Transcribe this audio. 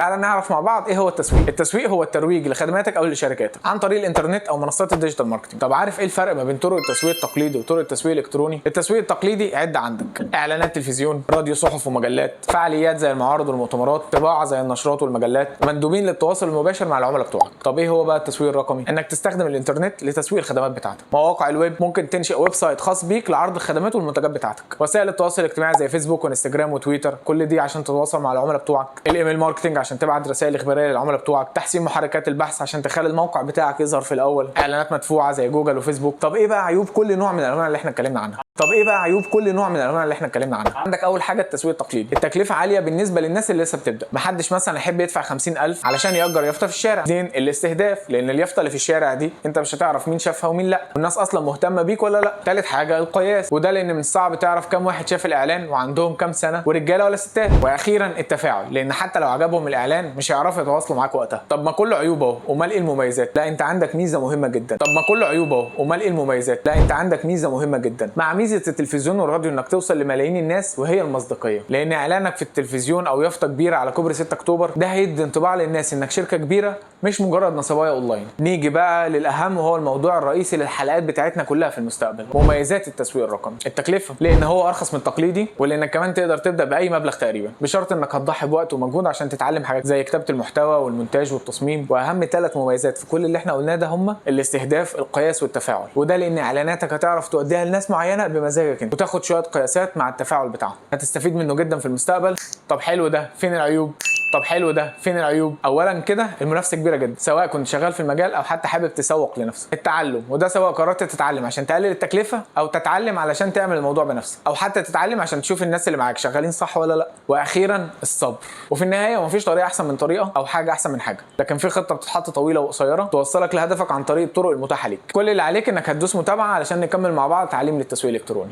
تعال نعرف مع بعض ايه هو التسويق. التسويق هو الترويج لخدماتك او لشركاتك عن طريق الانترنت او منصات ال digital marketing. طب عارف ايه الفرق ما بين طرق التسويق التقليدي وطرق التسويق الالكتروني؟ التسويق التقليدي عد عندك: اعلانات تلفزيون، راديو، صحف ومجلات، فعاليات زي المعارض والمؤتمرات، طباعه زي النشرات والمجلات، مندوبين للتواصل المباشر مع العملاء بتوعك. طب ايه هو بقى التسويق الرقمي؟ انك تستخدم الانترنت لتسويق الخدمات بتاعتك. مواقع الويب، ممكن تنشئ website خاص بيك لعرض الخدمات والمنتجات بتاعتك. وسائل التواصل الاجتماعي زي فيسبوك وانستجرام وتويتر، كل دي عشان تتواصل مع العملاء بتوعك. ال email marketing عشان تبعت رسائل اخبارية للعملاء بتوعك. تحسين محركات البحث عشان تخلي الموقع بتاعك يظهر في الاول. اعلانات مدفوعة زي جوجل وفيسبوك. طب ايه بقى عيوب كل نوع من الانواع اللي احنا اتكلمنا عنها؟ طب ايه بقى عيوب كل نوع من الانواع اللي احنا اتكلمنا عنها؟ عندك اول حاجة التسويق التقليدي، التكلفة عالية بالنسبة للناس اللي لسه بتبدا، محدش مثلا يحب يدفع 50000 علشان يأجر يافطة في الشارع. اثنين، الاستهداف، لان اليافطه اللي في الشارع دي انت مش هتعرف مين شافها ومين لا، والناس اصلا مهتمة بيك ولا لا. ثالث حاجة القياس، وده لان من الصعب تعرف كام واحد شاف الاعلان وعندهم كام سنة ورجاله ولا ستات. واخيرا التفاعل، لان حتى لو عجبهم الاعلان مش هيعرفوا يتواصلوا معاك وقتها. طب ما كله عيوب اهو، امال ايه المميزات؟ لا انت عندك ميزة مهمة جدا. طب ما كله عيوب اهو، امال ايه المميزات؟ لا انت عندك ميزة مهمة جدا مع ميزة التلفزيون والراديو، انك توصل لملايين الناس، وهي المصداقيه. لان اعلانك في التلفزيون او يافطة كبيرة على كوبري 6 اكتوبر ده هيدي انطباع للناس انك شركة كبيرة مش مجرد نصبايه اونلاين. نيجي بقى للاهم، وهو الموضوع الرئيسي للحلقات بتاعتنا كلها في المستقبل، مميزات التسويق الرقمي. التكلفه، لان هو ارخص من التقليدي، ولانك كمان تقدر تبدا باي مبلغ تقريبا، بشرط انك هتضحي بوقت ومجهود عشان تتعلم حاجات زي كتابه المحتوى والمونتاج والتصميم. واهم ثلاث مميزات في كل اللي احنا قلناه ده هم الاستهداف، القياس، والتفاعل. وده لان اعلاناتك هتعرف توديها لناس معينة بمزاجك انت، وتاخد شوية قياسات مع التفاعل بتاعهم، هتستفيد منه جدا في المستقبل. طب حلو ده، فين العيوب؟ طب حلو ده، فين العيوب؟ اولا كده المنافسة كبيرة جدا، سواء كنت شغال في المجال او حتى حابب تسوق لنفسك. التعلم، وده سواء قررت تتعلم عشان تقلل التكلفة، او تتعلم علشان تعمل الموضوع بنفسك، او حتى تتعلم عشان تشوف الناس اللي معاك شغالين صح ولا لا. واخيرا الصبر. وفي النهاية مفيش طريقه احسن من طريقه او حاجة احسن من حاجه، لكن في خطه بتتحط طويلة وقصيره توصلك لهدفك عن طريق الطرق المتاحة ليك. كل اللي عليك انك هتدوس متابعه علشان نكمل مع بعض تعليم للتسويق الالكتروني.